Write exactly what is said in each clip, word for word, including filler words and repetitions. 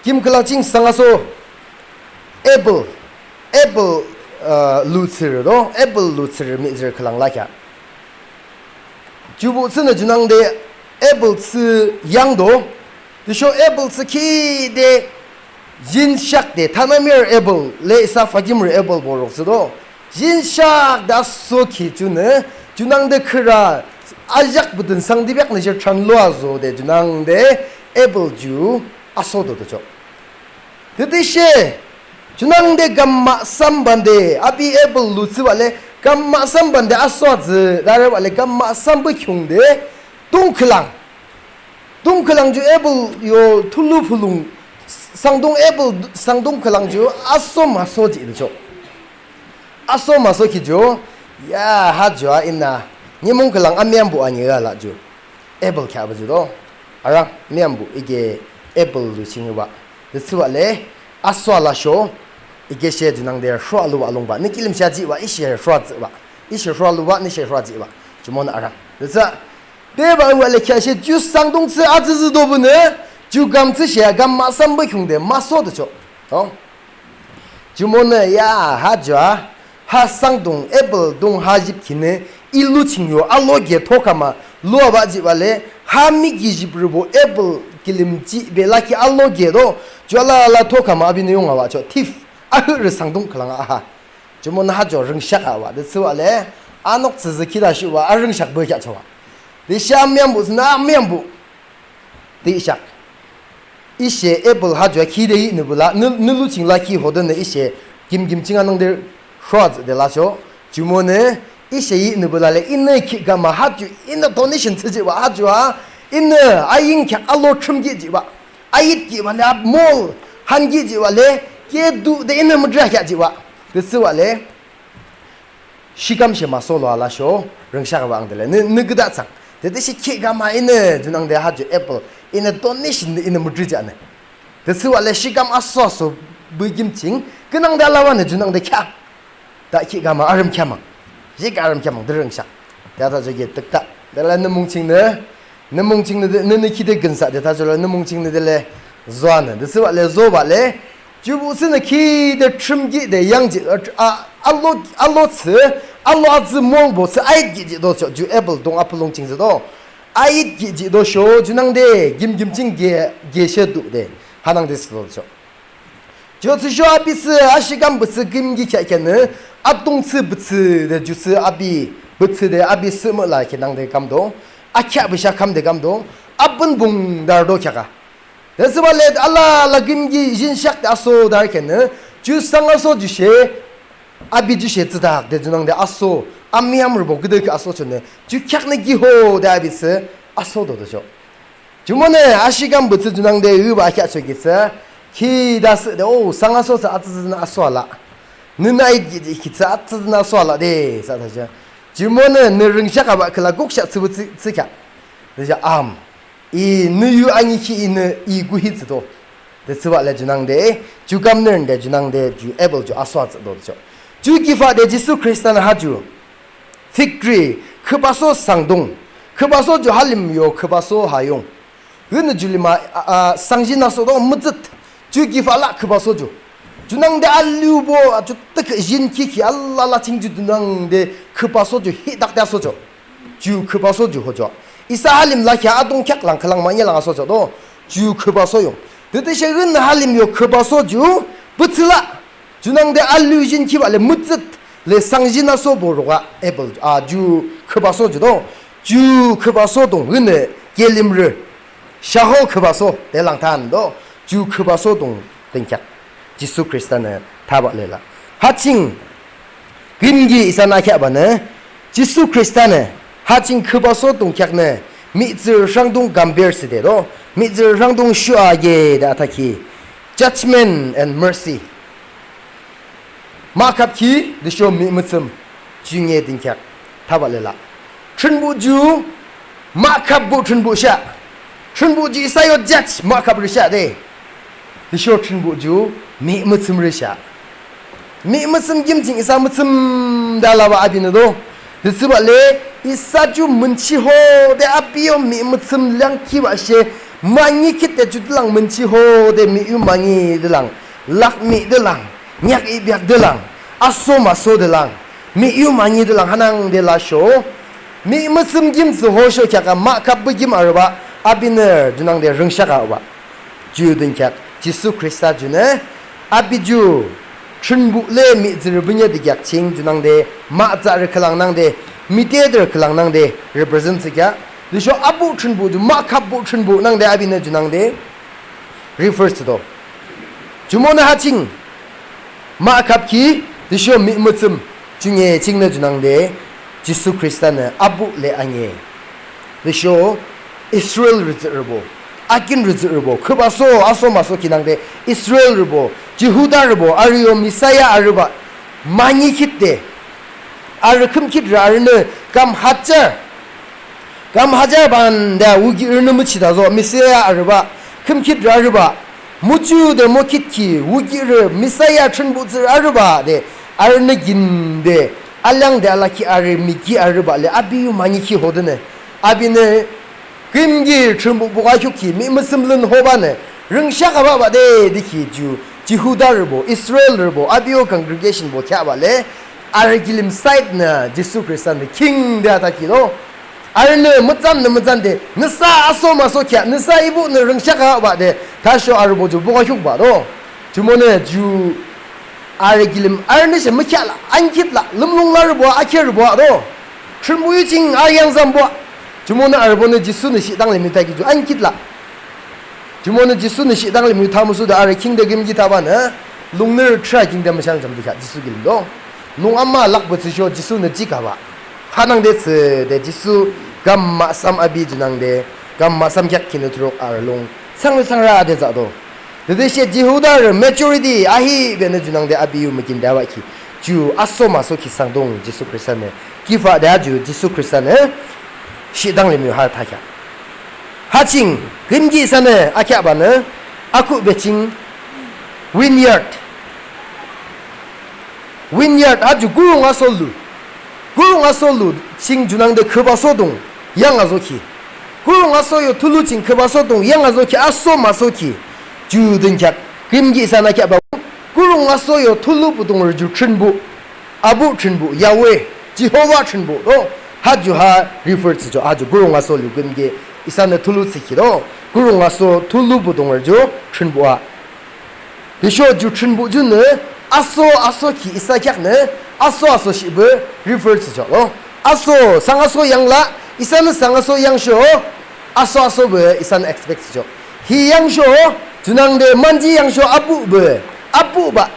Kim khülang ching sangaso apple, apple, uh, lu thsürü to, apple lu thsürü mihtsürü khülang lakheah. Jubuh thsünü junangde apple thsü yangdo. Tüsho apple thsü kide jinshakde thanamir apple le isa fagimrü apple borok thsüdo. Jinshakde aso ki junü, junangde khürü ajak butün sangdibek nüshe thanlo azode junangde apple ju asodo tücho. Tütüshe, junangde kamma sambande, api apple lu thsübah le, kamma sambande aso atsü, darübah le kamma sambah khiungde, tung khülang. Tung khülang ju apple yo thulu phulung, sangdung apple, sangdung khülang ju aso maso jihdo cho. Aso maso ki ju, ya ha ju a inü, nimung khülang amiyambuh anyi ala ju. Apple kheahbah ju to. Arang, miyambuh ike apple lu chingbah. Tüthsübah le, aso alasho, ike she junangde shualuwalungbah. Nü kilim sha jihbah, ishe shuajihbah. Ishe shualubah, nüshe shuajihbah. Jumonü arang. Tüthsü, tebah wale kheahshe ju sangdung thsü atsütsü dobunü, ju kam thsüshe kamma sambah khiungde maso tücho. To. Jumonü ya ha ju a, ha sangdung apple dung ha jipkinü, ilu ching yo aloge thokama, luabah jihbah le, ha miki jiprübo apple kilim jihbe lakhi aloge to, ju alala thokama abinü yungabah cho, thief, ahürü sangdung khülang aha. Jumonü ha ju rüngshak abah, tüthsübah le, anok thsütsü khita shibah, arüngshak bükheah chobah. Tüshe amiyambuh thsünü amiyambuh. Tüshak. Ishe apple ha ju a khide inü bula, nü, nü lu ching lakhi hodenü ishe kim kim ching anangde shuajihde lacho. Jumonü ishe inü bula le inü khikama ha ju inü donation thsüjihbah ha ju a, inü aying kheak alo thrümkijihbah. Ayitkibah le amol hankijihbah le, kedude inü müdrakheajihbah. Tüthsübah le. Shikam she maso lo alasho, rüngshakbah angdele. Nü, nü küdah thsang. Tütüshe khikama inü, junangde ha ju apple, inü donation inü müdrüjanü. Tüthsübah le shikam aso aso, bükimching, künangde alabanü junangde kheah. Da khikama arüm kheamang. Jik arüm kheamang, de rüngshak. Tütha ju ge tükta. Dele nü mung chingnü, nü mung chingnü de, nü, nü khide günsa de thachola nü mung chingnü dele zoanü. Tüthsübah le zobah le. Jubuh thsünü khide thrümkide yangjih, a, alo, alo thsü, alo atsü molbo thsü ayitkijihdo cho, ju apple dung apulung ching thsüdo. Ayitkijihdo sho, junangde, gim gim ching ge, geshe dude. Hanangde thsüdo cho. Ju thsüsho api thsü, ashikam büthsü gimgi kheahkheanü, atung thsü büthsü de ju thsü api, büthsü de api thsü müla kheanangde kamdo, akheah büsha kamde kamdo, apun bung dardo kheaka. Tüthsübah le alala gimgi jinshakde aso darkheanü, ju sangaso ju she, api ju she thsüdakde junangde aso, amiyamrübo küdükhüh aso chonü, ju kheaknü kihode api thsü, aso dodo cho. Jumonü ashikam büthsü junangde iba akheahchoki thsü, khide asühde, o, sangaso thsü atsütsünü aso ala. Nünü ayitkiji thsü atsütsünü aso ala de, thsü thachoh. Jumonü nü rüngshakabah khüla kukshak thsübah thsü, thsükheak. Tüshe am, inü yu anikhi inü i kuhi thsüdo. Tüthsübah le junangde, ju kamnüründe junangde, ju apple ju aso atsüdo cho. Ju kibade Jisu Khristanü ha ju. Fig tree, khübaso sangdung. Khübaso ju halim yo khübaso ha yung. Yunü ju lima, a, a, sangjin aso do mütsüt. Ju kiba la khübaso ju. Junangde alibo, a, ju tük jin kiki alala ching ju junangde khübaso ju hidakde aso cho. Ju khübaso ju hocho. Isa halim lakhi adung kheak lang khülang manye lang aso cho do. Ju khübaso yung. Tütüshe yunü halim yo khübaso ju, pütsüla. Junangde alibo jin kibah le mütsüt le sangjin aso borüka apple, a, ju khübaso ju do. Ju khübaso dung yunü kilimrü. Shaho khübaso de langtan do. Ju khübaso dung dünkheak. Jisu Khristanü thabah lela. Ha ching gimgi isanü kheahbanü. Jisu Khristanü ha ching khübaso dünkheaknü. Mihtsürü rhangdung compare thsüde do. Mihtsürü rhangdung shuage de athakhi. Judgment and mercy. Mahkhapkhi, tüsho mihmüthsüm, ju nge dünkheak, thabah lela. Thrünpuh ju, mahkhapbuh Thrünpuh shea. Thrünpuh ju isa yo judge, mahkhaprü shea de. Tüsho Thrünpuh ju, mihmüthsümrü shea. Mihmüthsüm kim ching isa müthsüm de alabah apinü do. Tüthsübah le, isa ju münchi hode api yo mihmüthsüm leangkhi bahshe, Manikhitde ju delang münchi hode miyu mani delang, lakmi delang, nyak ibyak delang, aso maso delang, miyu mani delang hanangde lasho, mi müsüm kim tsü hosho kheaka mahkhap bü kim arübah, apinü junangde rüngshakabah. Ju dünkheak Jisu Khrista junü api ju Thrünpuh le mihtsürü bünye dükheak ching junangde mahzarü khülang nangde, mite de khülang nangde represent thsükheak. Tüsho abuh Thrünpuh ju mahkhap buh Thrünpuh nangde apinü junangde refer thsüdo. Jumonü ha ching mahkhap ki tüsho mi mütsüm junye chingnü junangde Jisu Khristanü abuh le ane. Tüsho Israelrü tsührübo, akinrü tsührübo, khübaso aso maso ki nangde Israelrübo, Jihudarübo arü yo Messiah arübah manikhitde, arü khümkhitrü arünü kam hajar kam hajar bande wukihrünü müchitazo Messiah arübah, khümkhitrü arübah, muju de mokhit ki wukihrü Messiah Thrünpuh tsührü arübah de arünü kinde, alangde alaki arü miki arübah le api yu manikhi hodenü, apinü küyimki Thrünpuh buka kheak ki mi müsüm lün hobanü rüngshakabahbah de dükhi ju Jihudarübo, Israelrübo, api yo congregationbo kheahbah le arü kilim side nü Jisu Khristanü king de athakhi lo. Arünü mütsannü mütsande, nüsa aso maso kheah, nüsa ibuhnü rüngshakabah de, thasho arübo ju buka kheakbah do. Jumonü ju arü kilim arünü she mükheah la, ankhit la, lümlung larübo, akherübo do. Thrünpuh yu ching ayangzambo. Jumonü arübonü Jisunü shihdang limih thakhi ju ankhit la. Jumonü Jisunü shihdang limih thamusude arü king de küyimki thabanü, lungnü thra king de müshangjam dükheak Jisu kilim do. Lung ama lakbah thsüsho Jisunü jikabah. Hanangde thsüde Jisu kam mahsam api junangde, kam mahsam kheak kinü thuruk arü lung thsangrü thsangrü de thsado. Tütüshe Jihudarü majority ahibenü junangde api yu mükinde abahkhi ju aso maso ki sangdung Jisu Khristanü kibade a ju Jisu Khristanü shihdang limih ha thakheak. Ha ching küyimki isanü akheahbanü, akhuhbe ching vineyard. Vineyard ha ju kurung aso lu. Kurung aso lu ching junangde khübaso dung yang azokhi. Kurung aso yo thulu ching khübaso dung yang azokhi, aso maso ki. Ju dünkheak küyimki isanü akheahba, kurung aso yo thulu pü dungrü ju Thrünpuh, abuh Thrünpuh, Yahweh, Jehovah Thrünpuh do. Ha ju ha refer thsücho, ha ju kurung aso lu küyimki isanü thulu thsükhi do. Kurung aso thulu pü dungrü ju Thrünpuh a. Tüsho ju Thrünpuh junü aso aso ki isa kheaknü aso aso shihbah refer thsücho lo. Aso, sang aso yang la, isanü sang aso yangsho aso aso bü isanü expect thsücho. Hi yangsho junangde manji yangsho abuh bü, abuh bah,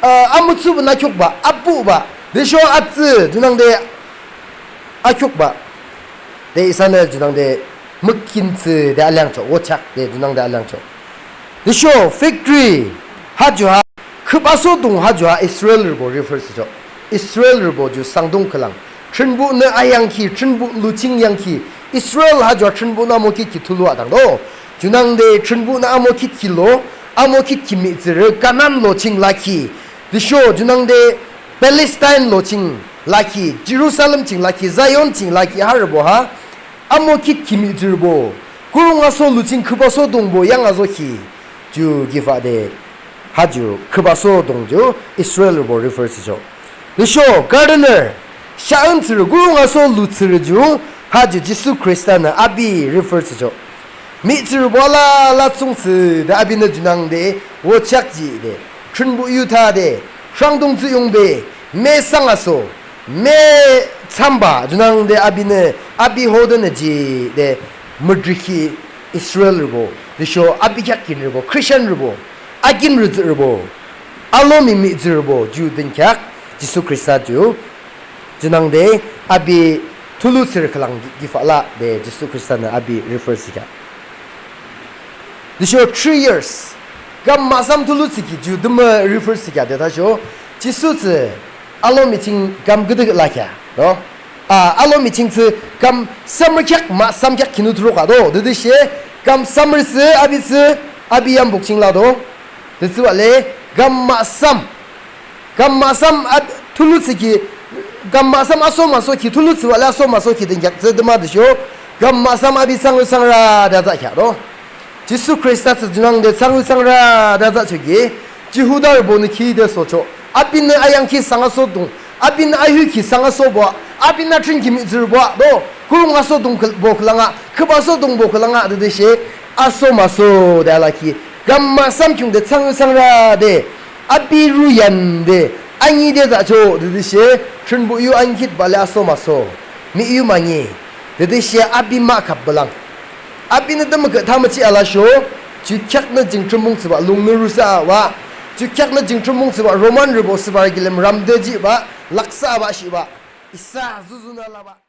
a, amütsü bünü kheakbah, abuh bah. Tüsho atsü junangde akheakbah de isanü junangde mükhin thsüde alangcho, wochak de junangde alangcho. Tüsho fig tree, ha ju ha khübaso dung ha ju ha Israelrübo refer thsücho. Israelrübo ju sangdung khülang. Thrünpuhnü ayangkhi, Thrünpuh lu ching yangkhi, Israel ha ju ha Thrünpuhnü amokhit ki thulu adang do. Junangde Thrünpuhnü amokhit ki lo, amokhit ki mihtsürü Kanan lo ching lakhi. Tüsho junangde Palestine lo ching lakhi, Jirusalem ching lakhi, Zion ching lakhi harübo ha amokhit ki mihtsürübo kurung aso lu ching khübaso dungbo yang azokhi. Ju kibade ha ju khübaso dung ju Israelrübo refer thsücho. Tüsho gardener, shaün thsürü, kurung aso lu thsürü ju ha ju Jisu Khristanü api refer thsücho. Mihtsürübo alala thsungthsü de apinü junangde wochak jide, Thrünpuh yu thade, sangdung thsüyungbe, me sang aso, me thsamba junangde apinü, api hodenü jide, müdrikhi Israelrübo, tüsho api kheak kinrübo, Christianrübo, akinrü tsührübo, alomi mihtsürübo ju dünkheak Jisu Khrista ju junangde api thulu thsürü khülang kibade Jisu Khristanü api refer thsükhi. Tüsho three years kam mahsam thulu thsükhi ju tümü refer thsükhi de thasho, Jisu tsü alomi ching kam küdükhüh lakhi do. A, alomi ching tsü kam summer kheak mahsam kheak kinü thuruk a do. Tütüshe kam summer thsü api tsü api yampuk ching la do. Tütsübah le kam mahsam, kam mahsam a thulu thsükhi, kam mahsam aso maso ki thulu thsübah le aso maso ki dünkheak tsü tümü tüsho Kam mahsam api thsangyuthsangra de atsü kheahdo. Jisu Khrista thsü junangde thsangyuthsangra de atsüchoki, Jihudarübonü küde sochoh. Apinü ayangkhi sangasodung, apinü ayukhi sangasobo, apinü athrünkhi mihtsürübo do, kurung asodungbo khülang a, khüp asodungbo khülang a tütüshe, aso maso de alaki. Kam mahsam khiungde thsangyuthsangra de, api ru yande, anide tsüchoh tütüshe, Thrünpuh yu anikhitbah le aso maso, mih yu mani, tütüshe api mahkhapbe lang. Apinü tümükhüh tha müjih alasho, ju kheaknü jing Thrünpuh thsübah lungnü rusabah, ju kheaknü jing Thrünpuh thsübah Romanrübo thsüba kilim ramde jihbah, laksahbah shibah, isa zuzunü labah.